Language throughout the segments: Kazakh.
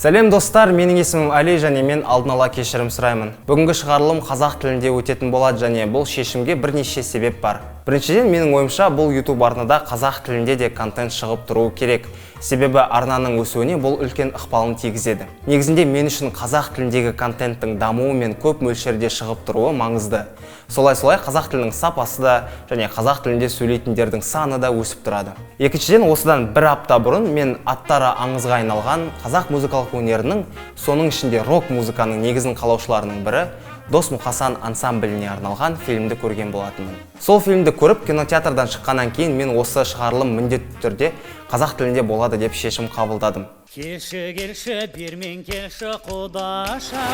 Сәлем, достар, менің есімім Али және мен алдын ала кешірім сұраймын. Бүгінгі шығарылым қазақ тілінде өтетін болады және бұл шешімге бірнеше себеп бар. Біріншіден, менің ойымша, бұл YouTube арнада қазақ тілінде де контент шығып тұруы керек. Себебі арнаның өсуіне бұл үлкен ықпалын тигізеді. Негізінде мен үшін қазақ тіліндегі контенттің дамуы мен көп мөлшерде шығып тұруы маңызды. Солай-солай қазақ тілінің сапасы да және қазақ тілінде сөйлейтіндердің саны да өсіп тұрады. Екіншіден, осыдан бір апта бұрын мен аттары аңызға айналған қазақ музыкалық өнерінің, соның ішінде рок музыканың негізін қалаушыларының бірі Дос Мұқасан ансамбліне арналған фильмді көрген болатынмын. Сол фильмді көріп, кинотеатрдан шыққаннан кейін мен осы шығарылым міндетті түрде қазақ тілінде болады деп шешім қабылдадым. Келші, келші, бермен келші, құдаша.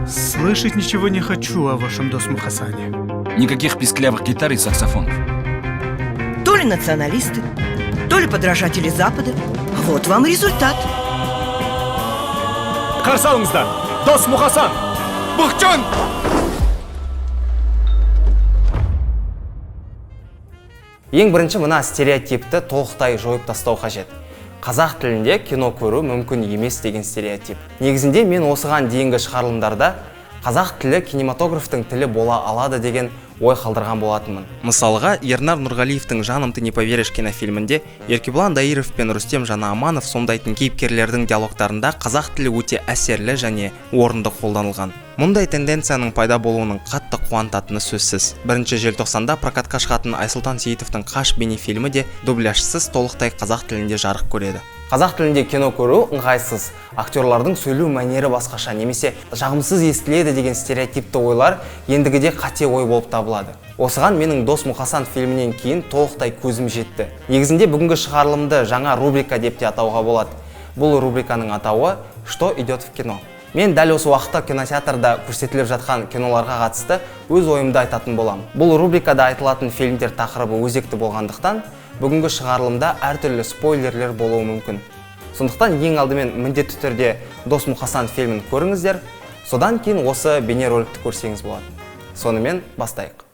Слышать ничего не хочу о вашем Дос-Мухасане. Никаких писклявых гитар и саксофонов. То ли националисты, то ли подражатели Запада. Вот вам и результат. Қарсы алыңыздар, Дос Мұқасан! Бақытжан! Ең бірінші мына стереотипті толықтай жойып тастау қажет. Қазақ тілінде кино көру мүмкін емес деген стереотип. Негізінде мен осыған дейінгі шығарылымдарда қазақ тілі кинематографтың тілі бола алады деген ой қалдырған болатынмын. Мысалға, Ернар Нұрғалиевтің «Жаным, ты не поверишь» кинофильмінде Еркебұлан Дайыров пен Рүстем Жанааманов сомдайтын кейіпкерлердің диалогтарында қазақ тілі өте әсерлі және орынды қолданылған. Мұндай тенденцияның пайда болуының қатты қуантатыны сөзсіз. 1 желтоқсанда прокатқа шығатын Айсұлтан Сейітовтің «Қаш» бейнефильмі де дубляжсыз толықтай қазақ тілінде жарық көреді. Қазақ тілінде кино көру ыңғайсыз, актерлардың сөйлеу мәнері басқаша немесе жағымсыз естіледі деген стереотипті ойлар ендігіде қате ой болып табылады. Осыған менің Дос Мұқасан фильмінен кейін толықтай көзім жетті. Негізінде бүгінгі шығарылымды жаңа рубрика деп те атауға болады. Бұл рубриканың атауы «Что идет в кино». Мен дәл осы уақытта кинотеатрда көрсетіліп жатқан киноларға қатысты өз ойымды айтатын боламын. Бұл рубрикада айтылатын фильмдер тақырыбы өзекті болғандықтан, бүгінгі шығарылымда әртүрлі спойлерлер болуы мүмкін. Сондықтан ең алдымен міндетті түрде Дос Мұқасан фильмін көріңіздер, содан кейін осы бейнероликті көрсеңіз болады. Сонымен, бастайық.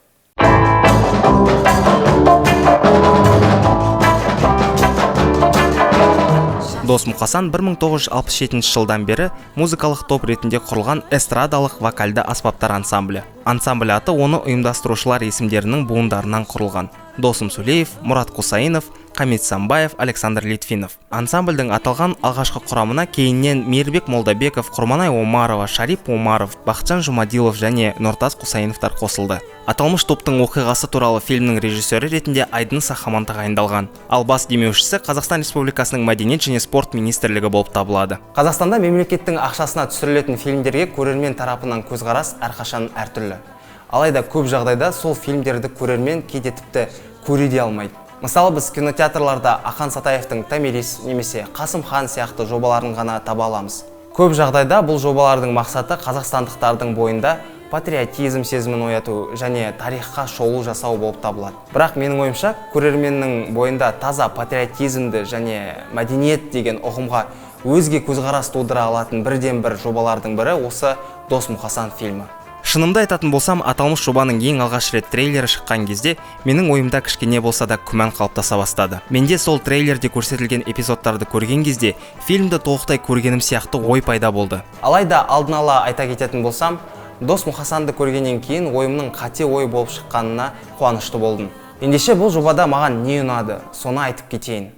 Дос Мұқасан 1967 жылдан бері музыкалық топ ретінде құрылған эстрадалық вокальды аспаптар ансамблі. Ансамбль аты оны ұйымдастырушылар есімдерінің буындарынан құрылған: Досым Сүлеев, Мұрат Құсайынов, Хамит Самбаев, Александр Литвинов. Ансамбльдің аталған алғашқы құрамына кейіннен Мейірбек Молдабеков, Құрманай Омарова, Шарип Омаров, Бақытжан Жұмадилов және Нұртас Құсайыновтар қосылды. Аталмыш топтың оқиғасы туралы фильмнің режиссері ретінде Айдын Сахаман тағайындалған. Ал бас демеушісі Қазақстан Республикасының Мәдениет және спорт министрлігі болып табылады. Қазақстанда мемлекеттің ақшасына түсірілетін фильмдерге көрермен тарапынан көзқарас әрқашан әртүрлі. Алайда көп жағдайда сол фильмдерді көрермен кейде тіпті көре де алмайды. Мысалы, біз кинотеатрларда Ақан Сатаевтың «Томирис» немесе «Қасым хан» сияқты жобаларын ғана таба аламыз. Көп жағдайда бұл жобалардың мақсаты қазақстандықтардың бойында патриотизм сезімін ояту және тарихқа шолу жасау болып табылады. Бірақ менің ойымша, көрерменнің бойында таза патриотизмді және мәдениет деген ұғымға өзге көзқарас тудыра алатын бірден бір жобалардың бірі осы Дос Мұқасан фильмі. Шынымды айтатын болсам, аталмыш жобаның ең алғаш рет трейлері шыққан кезде менің ойымда кішкене болса да күмән қалыптаса бастады. Менде сол трейлерде көрсетілген эпизодтарды көрген кезде фильмді толықтай көргенім сияқты ой пайда болды. Алайда алдын ала айта кететін болсам, Дос Мұқасанды көргеннен кейін ойымның қате ой болып шыққанына қуанышты болдым. Ендеше, бұл жобада маған не ұнады, соны айтып кетейін.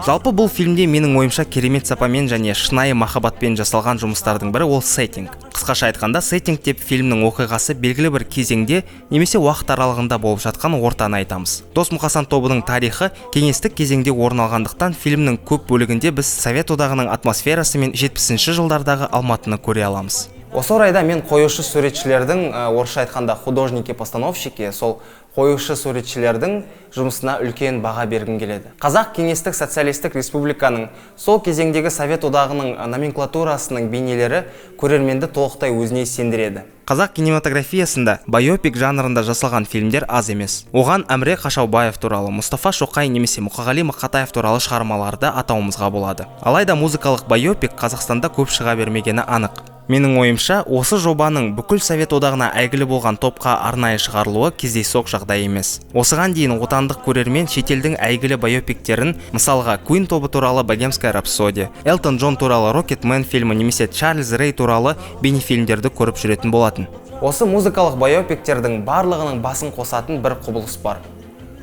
Жалпы, бұл фильмде менің ойымша керемет сапамен және шынайы махаббатпен жасалған жұмыстардың бірі ол сеттинг. Қысқаша айтқанда, сеттинг деп фильмнің оқиғасы белгілі бір кезеңде немесе уақыт аралығында болып жатқан ортаны айтамыз. Дос Мұқасан тобының тарихы кеңестік кезеңде орын алғандықтан, фильмнің көп бөлігінде біз Совет Одағының атмосферасы мен 70 жылдардағы Алматыны көре аламыз. Осы орайда мен қоюшы суретшілердің, орысша айтқанда художники постановщики, сол қоюшы суретшілердің жұмысына үлкен баға бергім келеді. Қазақ Кеңестік Социалистік Республиканың сол кезеңдегі Совет Одағының номенклатурасының бейнелері көрерменді толықтай өзіне сендіреді. Қазақ кинематографиясында байопик жанрында жасалған фильмдер аз емес. Оған Әміре Қашаубаев туралы, Мұстафа Шоқай немесе Мұқағали Мақатаев туралы шығармаларды атауымызға болады. Алайда музыкалық байопик Қазақстанда көп шыға бермегені анық. Менің ойымша, осы жобаның бүкіл Совет Одағына әйгілі болған топқа арнайы шығарылуы кездейсоқ жағдай емес. Осыған дейін отандық көрермен шетелдің әйгілі байопиктерін, мысалға Queen тобы туралы «Богемская рапсодия», Элтон Джон туралы «Рокетмен» фильмі немесе Чарльз Рей туралы бейнефильмдерді көріп жүретін болатын. Осы музыкалық байопиктердің барлығының басын қосатын бір құбылыс бар.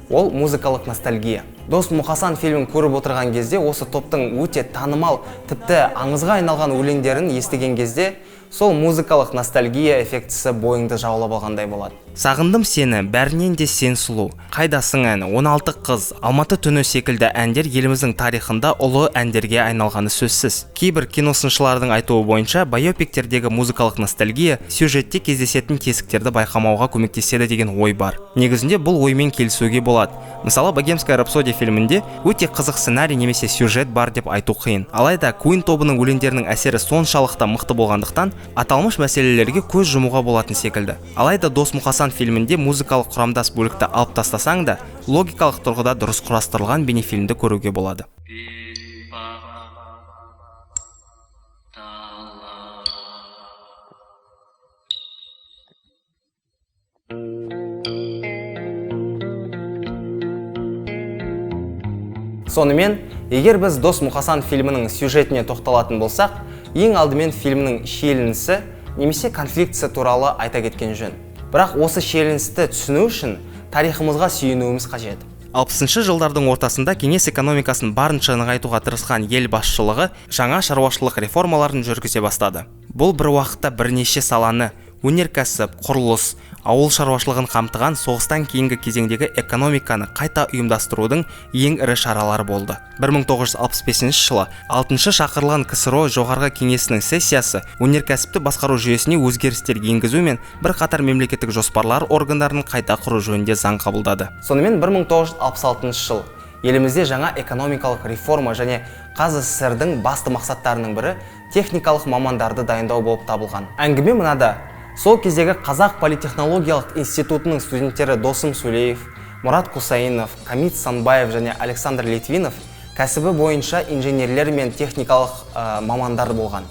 Ол музыкалық ностальгия. Дос Мұқасан фильмін көріп отырған кезде, осы топтың өте танымал, тіпті аңызға айналған өлеңдерін естіген кезде, сол музыкалық ностальгия эффектісі бойыңды жаулап алғандай болады. «Сағындым сені», «Бәрінен де сен сұлу», «Қайдасың» әні, «16 қыз», «Алматы түні» секілді әндер еліміздің тарихында ұлы әндерге айналғаны сөзсіз. Кейбір киносыншылардың айтуы бойынша, байопиктердегі музыкалық ностальгия сюжетте кездесетін тесіктерді байқамауға көмектеседі деген ой бар. Негізінде бұл оймен келісуге болады. Мысалы, «Богемская рапсодия» фильмінде өте қызық сценарий немесе сюжет бар деп айту қиын. Алайда Queen тобының өлеңдерінің әсері соншалықты мықты болғандықтан, аталмыш мәселелерге көз жұмуға болатын секілді. Алайда Дос Мұқасан фильмінде музыкалық құрамдас бөлікті алып тастасаң да, логикалық тұрғыда дұрыс құрастырылған бейнефильмді көруге болады. Сонымен, егер біз Дос Мұқасан фильмінің сюжетіне тоқталатын болсақ, ең алдымен фильмнің шиеленісі немесе конфликтісі туралы айта кеткен жөн. Бірақ осы шиеленісті түсіну үшін тарихымызға сүйенуіміз қажет. 60 жылдардың ортасында кеңес экономикасын барынша нығайтуға тырысқан ел басшылығы жаңа шаруашылық реформаларын жүргізе бастады. Бұл бір уақытта бірнеше саланы, өнеркәсіп, құрылыс, ауыл шаруашылығын қамтыған соғыстан кейінгі кезеңдегі экономиканы қайта ұйымдастырудың ең ірі шаралары болды. 1965 жылы 6 шақырылған КСРО Жоғарғы кеңесінің сессиясы өнеркәсіпті басқару жүйесіне өзгерістер енгізу мен бірқатар мемлекеттік жоспарлар органдарын қайта құру жөнінде заң қабылдады. Сонымен, 1966 жыл елімізде жаңа экономикалық реформа және ҚазССР-дің басты мақсаттарының бірі техникалық мамандарды дайындау болып табылған. Әңгіме мынада: сол кездегі Қазақ политехнологиялық институтының студенттері Досым Сүлеев, Мұрат Құсайынов, Камит Санбаев және Александр Литвинов кәсібі бойынша инженерлер мен техникалық мамандар болған.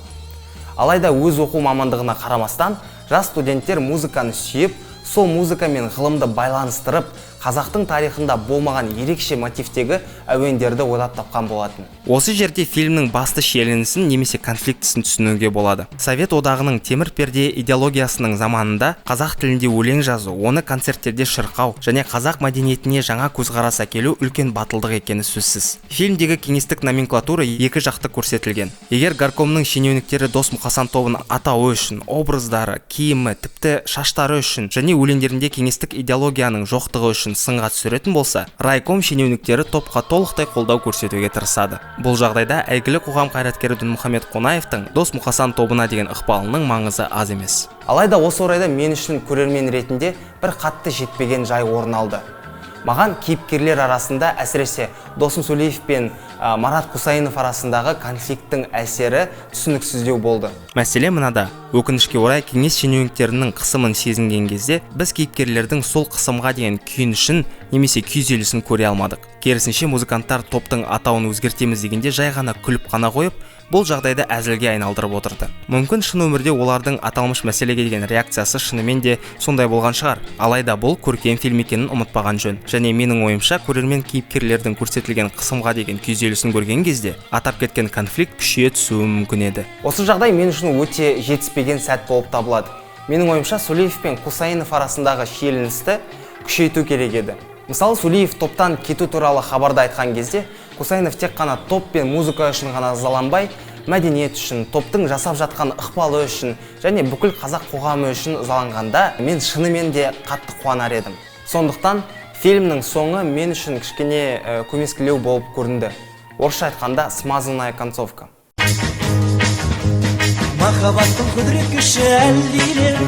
Алайда өз оқу мамандығына қарамастан, жас студенттер музыканы сүйіп, сол музыка мен ғылымды байланыстырып, қазақтың тарихында болмаған ерекше мотивтегі әуендерді ойлап тапқан болатын. Осы жерде фильмнің басты шиеленісін немесе конфликтісін түсінуге болады. Совет Одағының темір перде идеологиясының заманында қазақ тілінде өлең жазу, оны концерттерде шырқау және қазақ мәдениетіне жаңа көзқарас әкелу үлкен батылдық екені сөзсіз. Фильмдегі кеңестік номенклатура екі жақты көрсетілген. Егер горкомның шенеуніктері Дос Мұқасан тобын атауы үшін, образдары, киімі, тіпті шаштары үшін және өлеңдерінде кеңестік идеологияның жоқтығы үшін сынға түсіретін болса, райком шенеуніктері топқа толықтай қолдау көрсетуге тырысады. Бұл жағдайда әйгілі қоғам қайраткері Дінмұхамед Қонаевтың Дос Мұқасан тобына деген ықпалының маңызы аз емес. Алайда осы орайда мен үшін көрермен ретінде бір қатты жетпеген жай орын алды. Маған кейіпкерлер арасында, әсіресе Досым Сүлеев пен Марат Құсайынов арасындағы конфликттің әсері түсініксіздеу болды. Мәселе мынада: өкінішке орай, кеңес шенеуніктерінің қысымын сезінген кезде біз кейіпкерлердің сол қысымға деген күйінішін немесе күйзелісін көре алмадық. Керісінше, музыканттар топтың атауын өзгертеміз дегенде жай ғана күліп қана қойып, бұл жағдайды әзілге айналдырып отырды. Мүмкін, шын өмірде олардың аталмыш мәселеге деген реакциясы шынымен де сондай болған шығар. Алайда бұл көркем фильм екенін ұмытпаған жөн. Және менің ойымша, көрермен кейіпкерлердің көрсетілген қысымға деген күйзелісін көрген кезде атап кеткен конфликт күшейе түсуі мүмкін еді. Осы жағдай мен үшін өте жетіспеген сәт болып табылады. Менің ойымша, Сүлеев пен Құсайынов арасындағы шиеленісті күшейту керек еді. Мысалы, Сүлеев топтан кету туралы хабарды айтқан кезде, Құсайынов тек қана топ пен музыка үшін ғана ызаланбай, мәдениет үшін, топтың жасап жатқан ықпалы үшін және бүкіл қазақ қоғамы үшін ызаланғанда, мен шынымен де қатты қуанар едім. Сондықтан фильмнің соңы мен үшін кішкене көмескілеу болып көрінді. Орысша айтқанда, смазанная концовка. Махаббаттың құдірет күші әлдилер.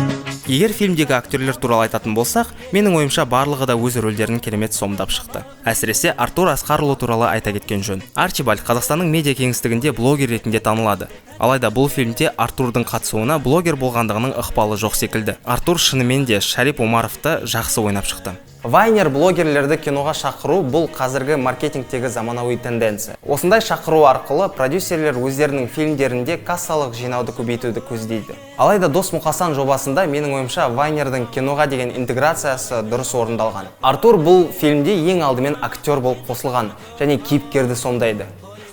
Егер фильмдегі актерлер туралы айтатын болсақ, менің ойымша, барлығы да өз рөлдерін керемет сомдап шықты. Әсіресе Артур Асқарұлы туралы айта кеткен жөн. Арчибальд Қазақстанның медиа кеңістігінде блогер ретінде танылады. Алайда бұл фильмде Артурдың қатысуына блогер болғандығының ықпалы жоқ секілді. Артур шынымен де Шарип Омаровты жақсы ойнап шықты. Вайнер блогерлерді киноға шақыру — бұл қазіргі маркетингтегі заманауи тенденция. Осындай шақыру арқылы продюсерлер өздерінің фильмдерінде кассалық жинауды көбейтуді көздейді. Алайда Дос Мұқасан жобасында, менің ойымша, вайнердің киноға деген интеграциясы дұрыс орындалған. Артур бұл фильмде ең алдымен актер болып қосылған және кейіпкерді сомдайды.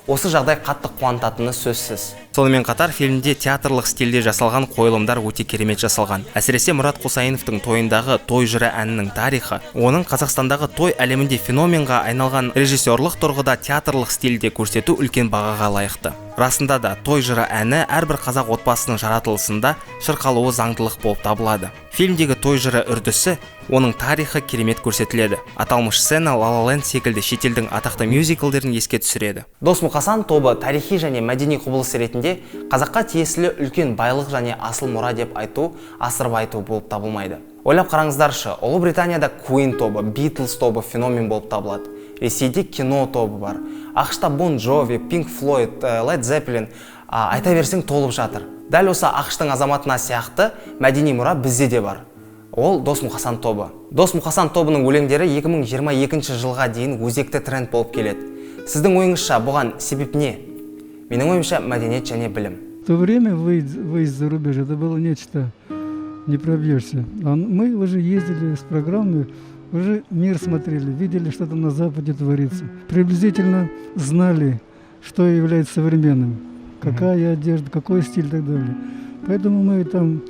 Осы жағдай қатты қуантатыны сөзсіз. Сонымен қатар фильмде театрлық стильде жасалған қойылымдар өте керемет жасалған. Әсіресе Мұрат Құсайыновтың тойындағы «Той жыры» әнінің тарихы, оның Қазақстандағы той әлемінде феноменға айналған режиссерлық тұрғыда театрлық стильде көрсету үлкен бағаға лайықты. Расында да, «Той жыры» әні әрбір қазақ отбасының жаратылысында шырқалуы заңдылық болып табылады. Фильмдегі той жыры үрдісі, оның тарихы керемет көрсетіледі. Аталмыш сцена «Ла Ла Ленд» секілді шетелдің атақты мюзиклдерін еске түсіреді. Дос Мұқасан тобы тарихи және мәдени құбылыс ретінде қазаққа тиесілі үлкен байлық және асыл мұра деп айту асырып айту болып табылмайды. Ойлап қараңыздаршы, Ұлыбританияда Queen тобы, Beatles тобы феномен болып табылады. Ресейде Кино тобы бар, АҚШ-та Бон Джови, Пинк Флойд, Лед Зеппелин, айта берсең, толып жатыр. Дәл осы АҚШ-тың азаматына сияқты мәдени мұра бізде де бар, ол Дос Мұқасан тобы. Дос Мұқасан тобының өлеңдері 2022 жылға дейін өзекті тренд болып келеді. Сіздің ойыңызша, бұған себеп не? Менің ойымша, мәдениет және білім. В то время выезд за рубеж — это было нечто, не пробьешься. А мы уже ездили с программой, уже мир смотрели, видели, что там на Западе творится. Приблизительно знали, что является современным, какая одежда, какой стиль и так далее. Поэтому мы там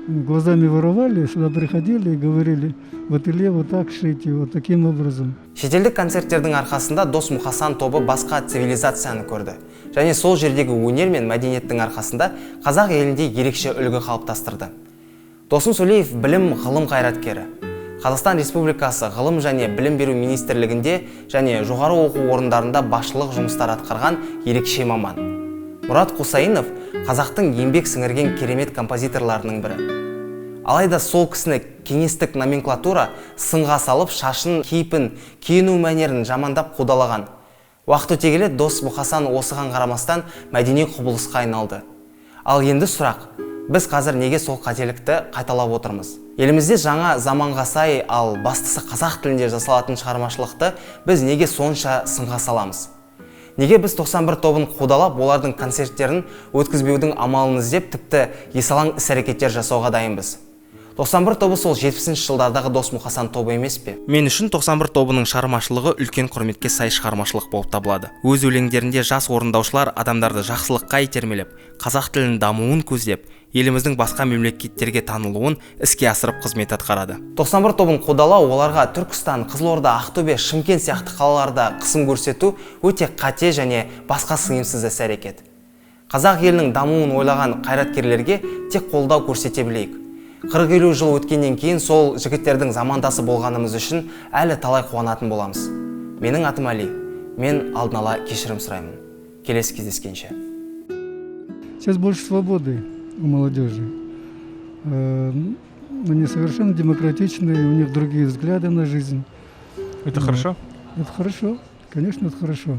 глазами воровали, сюда приходили и говорили: в ателье вот так шейте, вот таким образом. Шетелдік концерттердің арқасында Дос Мұқасан тобы басқа цивилизацияны көрді және сол жердегі өнер мен мәдениеттің арқасында қазақ елінде ерекше үлгі қалыптастырды. Досым Сөйлеев — білім, ғылым қайраткері. Қазақстан Республикасы Ғылым және білім беру министрлігінде және жоғары оқу орындарында басшылық жұмыстар атқарған ерекше маман. Мұрат Құсайынов — қазақтың еңбек сіңірген керемет композиторларының бірі. Алайда сол кісіні кеңестік номенклатура сынға салып, шашын, кейпін, киіну мәнерін жамандап, қудалаған. Уақыт өте келе Дос Мұқасан осыған қарамастан мәдени құбылысқа айналды. Ал енді сұрақ: біз қазір неге сол қателікті қайталап отырмыз? Елімізде жаңа заманға сай, ал бастысы қазақ тілінде жасалатын шығармашылықты біз неге сонша сынға саламыз? Неге біз 91 тобын қудалап, олардың концерттерін өткізбеудің амалын іздеп, тіпті есалаң іс әрекеттер жасауға дайынбыз? 91 тобы сол 70 жылдардағы Дос Мұқасан тобы емес пе? Мен үшін 91 тобының шығармашылығы үлкен құрметке сай шығармашылық болып табылады. Өз өлеңдерінде жас орындаушылар адамдарды жақсылыққа итермелеп, қазақ тілінің дамуын көздеп, еліміздің басқа мемлекеттерге танылуын іске асырып, қызмет атқарады. 91 тобын қудалау, оларға Түркістан, Қызылорда, Ақтөбе, Шымкент сияқты қалаларда қысым көрсету өте қате және басқа сыйымсыз іс әрекет. Қазақ елінің дамуын ойлаған қайраткерлерге тек қолдау көрсете білейік. 40-50 жыл өткеннен кейін сол жігіттердің замандасы болғанымыз үшін әлі талай қуанатын боламыз. Менің атым Әли. Мен алдын ала кешірім сұраймын. Келесі кездескенше. Сейчас больше свободы у молодежи. Они совершенно демократичные, у них другие взгляды на жизнь. Это хорошо? Это хорошо, конечно, это хорошо.